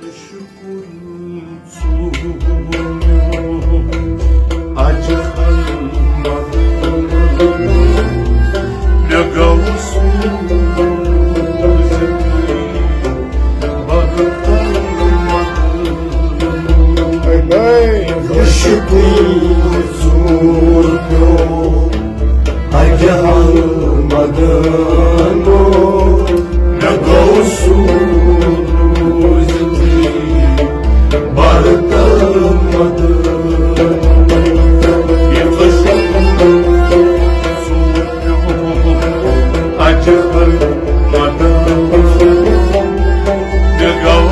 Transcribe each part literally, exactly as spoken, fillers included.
شکر ژٕ میون اجہل مدد۔ مےٚ گوٚو سوٗزِتھٕے برتل مدد۔ شکر ژٕ میون اجہل مدد۔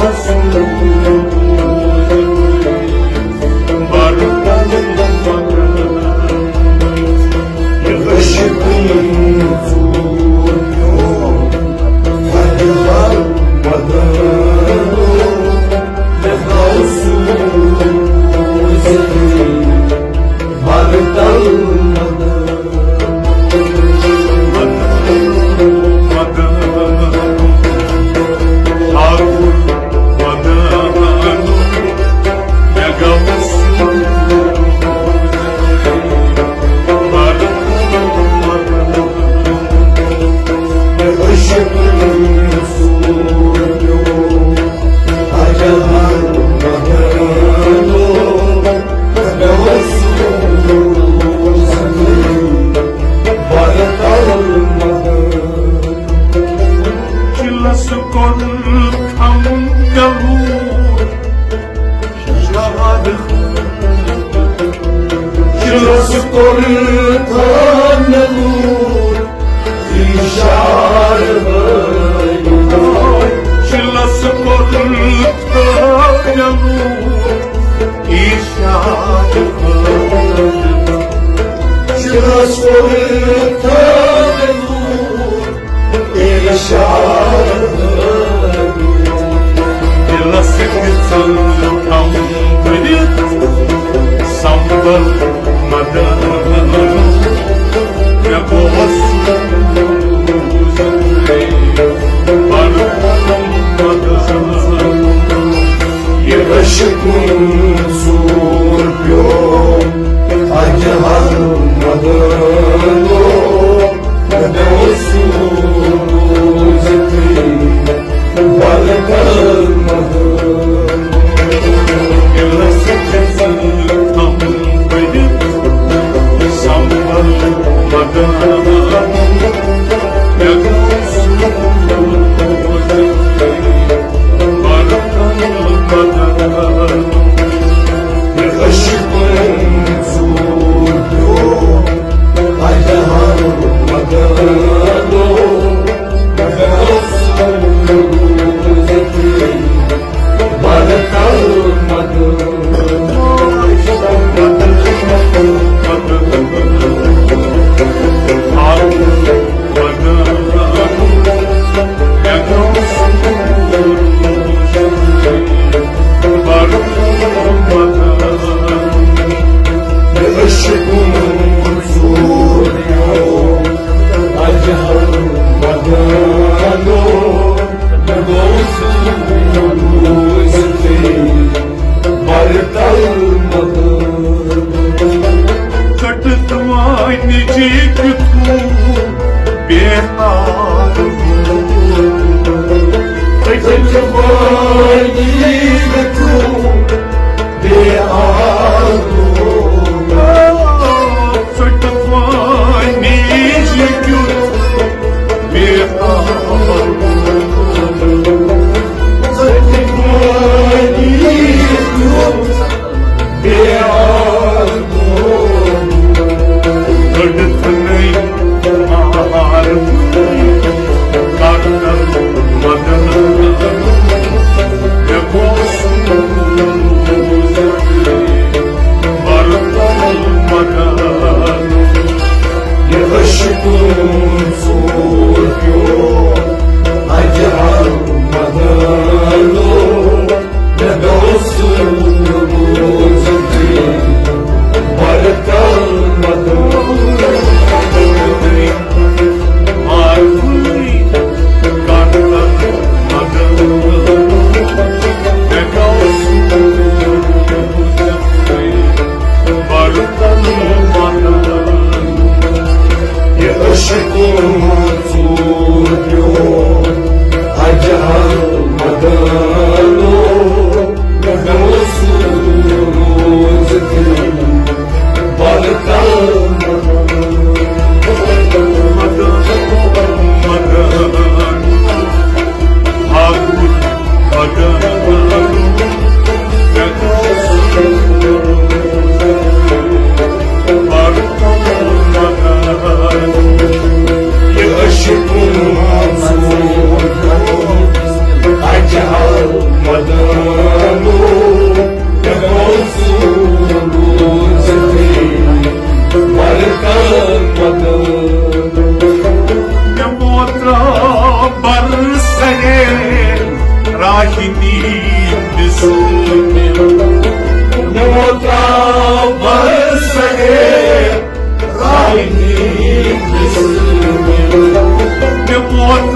مےٚ گوٚو سوٗزِتھٕے برتل مدد۔ یہِ عشق ژوٗر پیوٚو اجہل مدد۔ مےٚ گوٚو سوٗزِتھٕے برتل مدد۔ چلس کوٚر تھم گلوٗر، چلس کوٚر تھم گلوٗر، اِشارٕ ہٲوِتھ۔ چلس کوٚر تھم گلوٗر، اِشارٕ ہٲوِتھ۔ چلس کوٚر تھم گلوٗر، دِلس دِژٕن تھم کٔرِتھ سمبل مدد۔ مےٚ گوٚو سوٗزِتھٕے برتل مدد۔ یہِ عشق ژوٗر پیوٚو اجہل مدد۔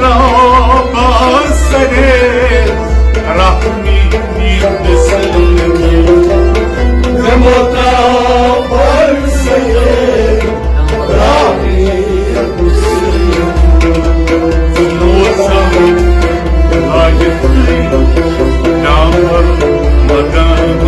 رابا سرے رحمی تسلمی۔ مطابر سرے رحمی تسلمی۔ نامر مدن۔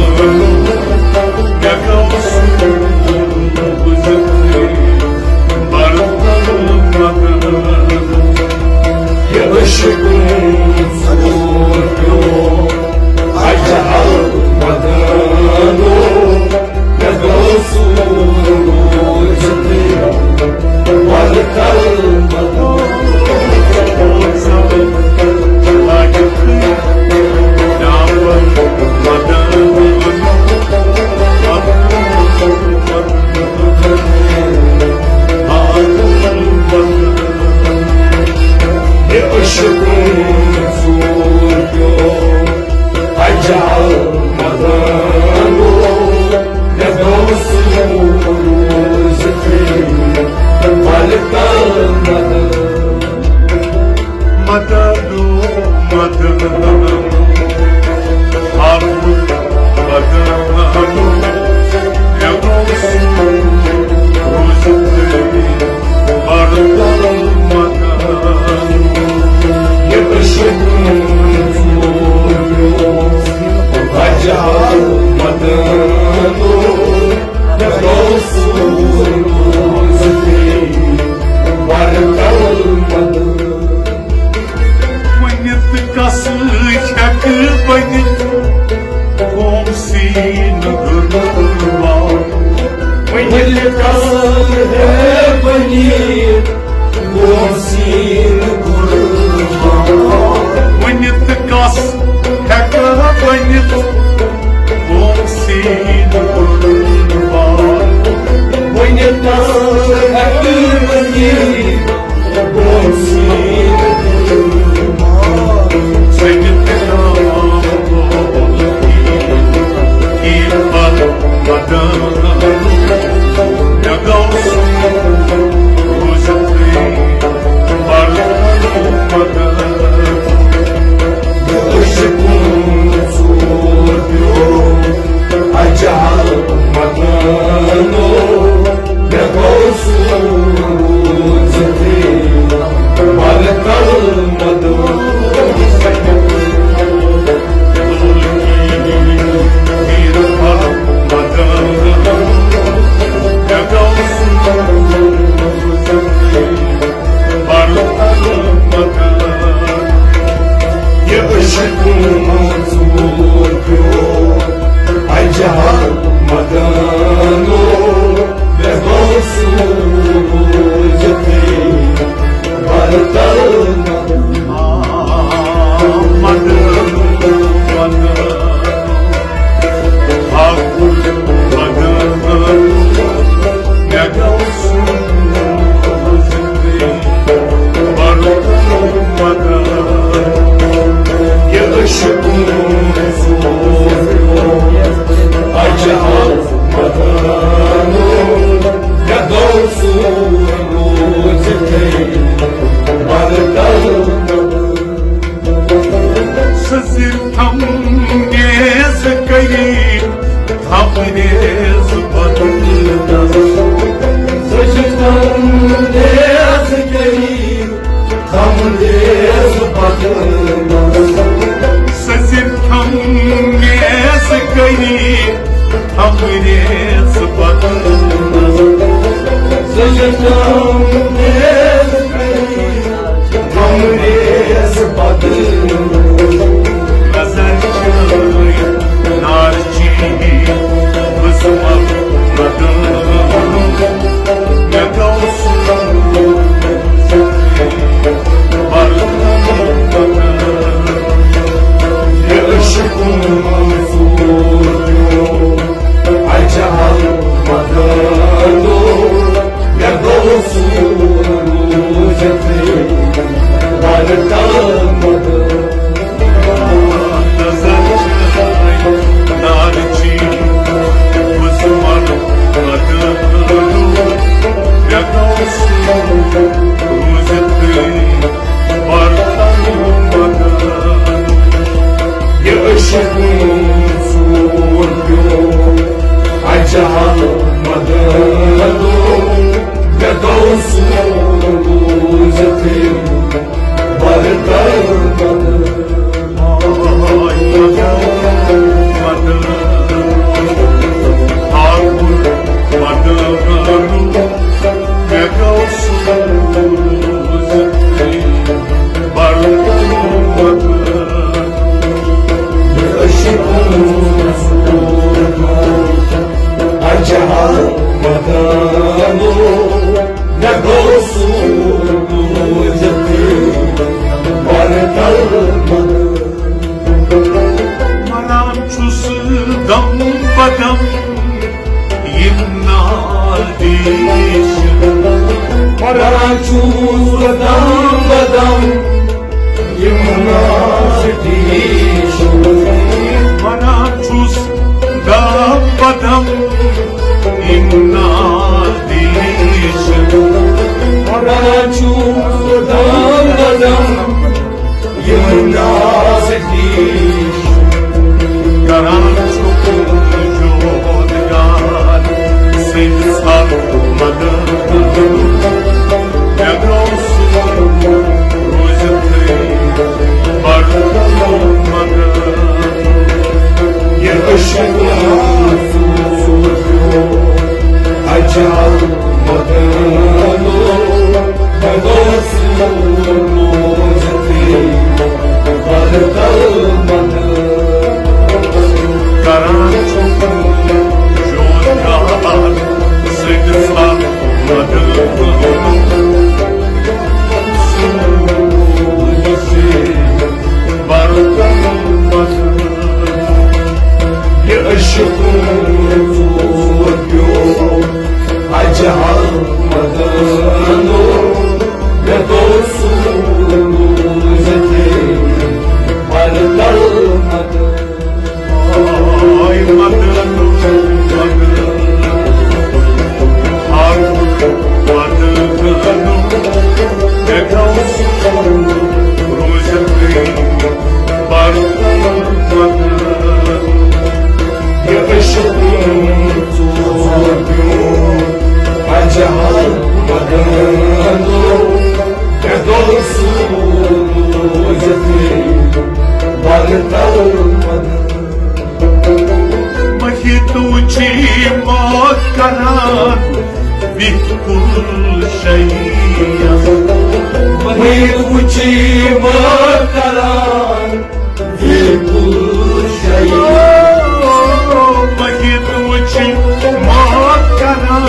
ؤنِتھ کس ہٮ۪کہٕ بٔنِتھ قوم سٕنٛدۍ غُربا؟ ؤنِتھ کس ہٮ۪کہٕ بٔنِتھ قوم سٕنٛدۍ غُربا؟ ؤنِتھ کس ہٮ۪کہٕ بٔنِتھ قوم سٕنٛدۍ غُربا؟ ؤنِتھ کس ہٮ۪کہٕ بٔنِتھ سزِ تھم نیز کری، تھم نیز بدل۔ سزِ تھم نیز کری، تھم نیز بدل۔ سزِ تھم نیز کری، تھم نیز بدل۔ سزِ تھم نیز کری، تھم نیز بدل۔ نظر چھٲوِتھ نار چیٖنی، بہٕ زٕ مَرٕ مَدٕ۔ مےٚ گوٚو سُہ مَرٕ مَدٕ۔ یہِ عشق منصور پیوٚو اجہل مدانو۔ مےٚ گوٚو سُہ مران چھُس دم بدم یِم نادِ چھِ۔ مران چھُس دم بدم یِم نادِ چھِ۔ مران چھُس دم بدم یِم نادِ چھِ۔ مران چھُس دم بدم یِم نادِ چھِ۔ کران چھُس روزگار سٕنٛدِ سر مدد۔ مےٚ گوٚژھ روزِتھٕے بڑٕ مدد۔ یہِ عشق ژوٗر پیوٚو اجل مدنو۔ مےٚ گوٚژھ روزِتھٕے بڑٕ مدد۔ کران چھُس روزگار سٕنٛدِ سر مدد۔ یہِ عشق ژوٗر پیوٚو اجل مدنو۔ مےٚ گوٚژھ روزِتھٕے بڑٕ مدد۔ آے مدد، مدد، ہر مدد۔ مےٚ گوٚژھ روزِتھٕے بڑٕ مدد۔ یہِ عشق ژوٗر پیوٚو اجل مدنو۔ مےٚ گوٚژھ روزِتھٕے بڑٕ مدد۔ مٔہِتھ وٕچھی موت کران بِلکُل شہید۔ مٔہِتھ وٕچھی موت کران بِلکُل شہید۔ مٔہِتھ وٕچھی موت کران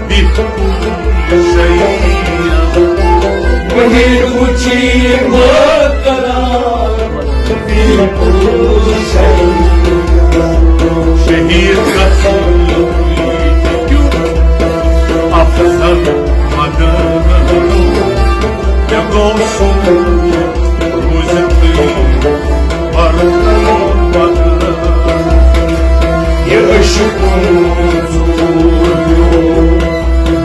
بِلکُل شہید۔ مٔہِتھ وٕچھی موت کران شہید گژھُن کیُتھ افضل مدد۔ مےٚ گوٚژھ روزِتھٕے بڑٕ مدد۔ یہِ عشق ژوٗر پیوٚو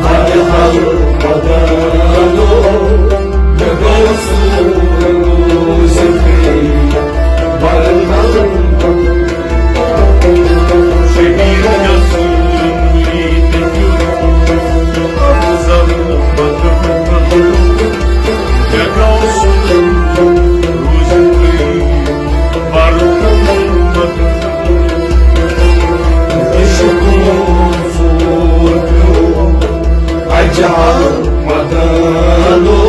اجل مدنو۔ مےٚ گوٚژھ روزِتھٕے بڑٕ مدد۔ شہید گژھُن ییٚتہِ کیُتھ افضل مدد۔ مےٚ گوٚژھ روزِتھٕے بڑٕ مدد۔ عشق ژوٗر پیوٚو اجل مدنو۔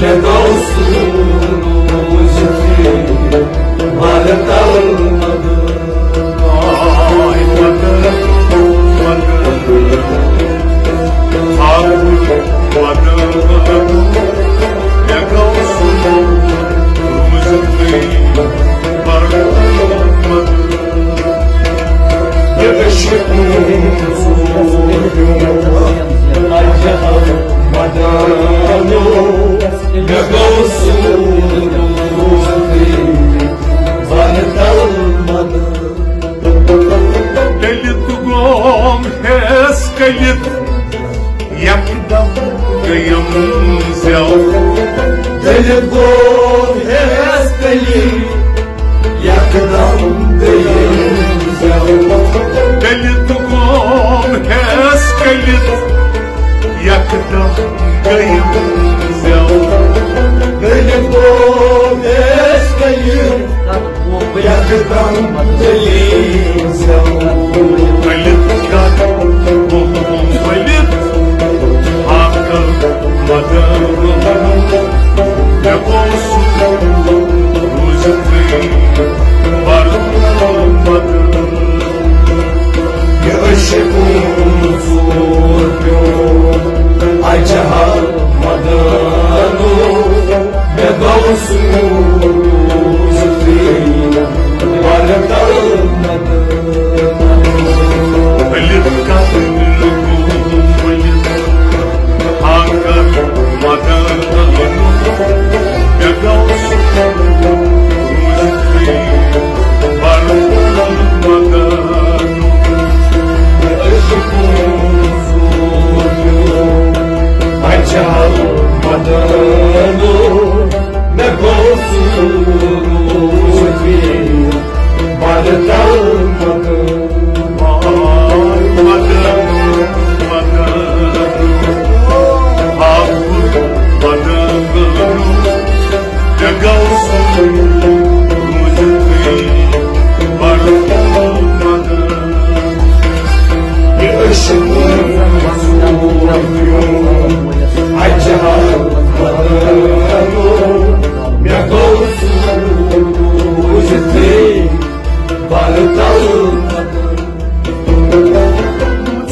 مےٚ گوٚژھ روزِتھٕے بڑٕ مدد۔ آے مدد، مدد۔ آے مدد۔ مےٚ گوٚژھ روزِتھٕے بڑٕ مدد۔ یہِ عشق ژوٗر پیوٚو اجل مدنو۔ مےٚ گوٚژھ روزِتھٕے بڑٕ مدد۔ ڈٔلِتھ گوم ہیس کٔلِتھ یکدم گٔیم زٮ۪و۔ ڈٔلِتھ گوم ہیس کٔلِتھ یکدم گٔیم زٮ۪و۔ ڈٔلِتھ گوم ہیس کٔلِتھ یکدم گٔیم زٮ۪و۔ ڈٔلِتھ گوم ہیس کٔلِتھ یکدم گٔیم زٮ۪و۔ ڈٔلِتھ گوم ؤلِتھ ہاکل مدد۔ مےٚ گوٚژھ روزِتھٕے بڑٕ مدد۔ یہِ عشق ژوٗر پیوٚو اجل مدنو۔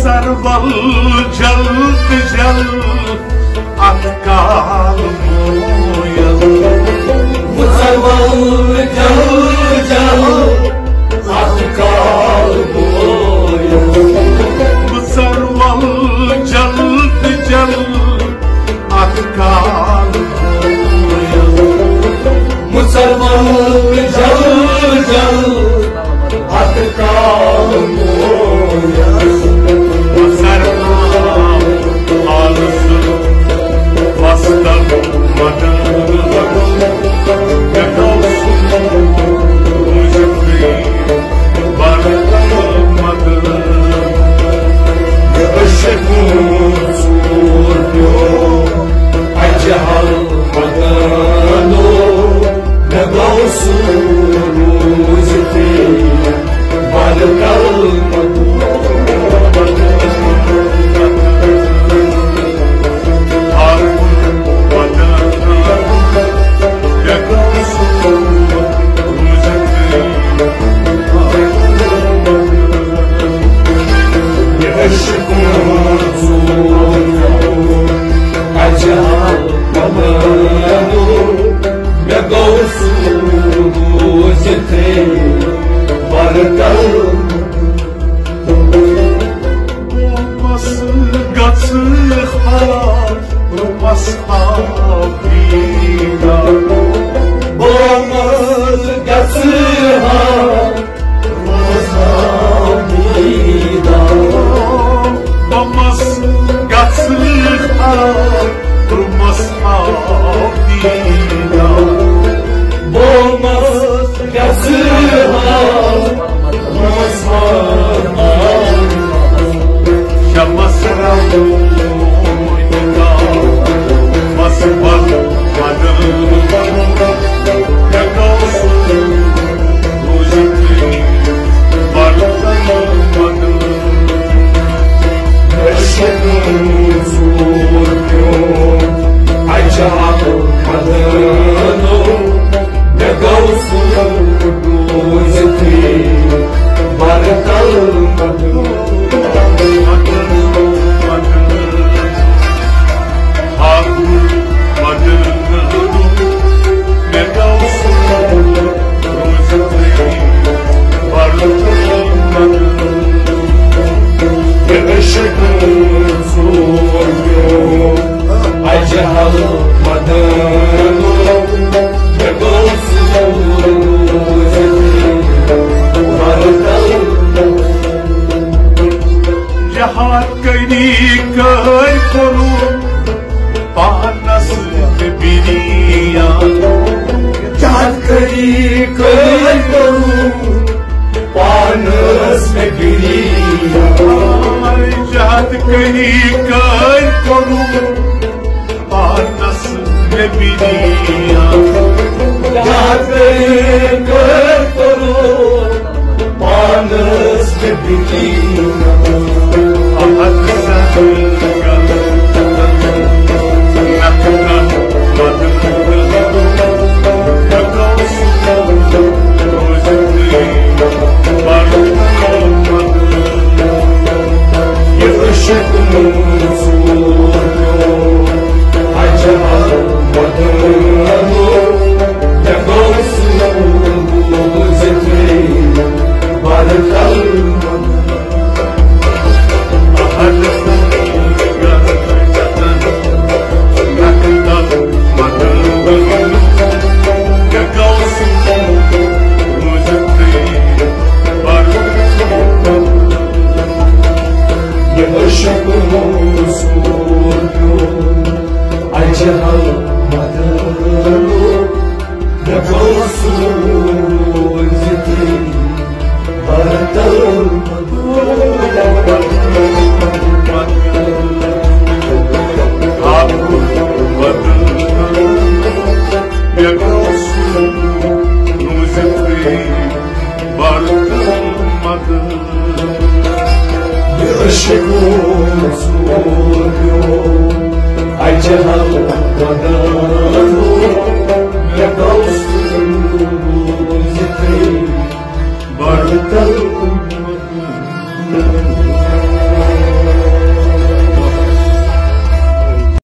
ژر ول جلد جلد اتھ کال مویل۔ ژر ول جلد جلد اتھ کال مویل۔ ژر ول جلد جلد اتھ کال مویل۔ ژر ول جلد جلد اتھ کال مویل۔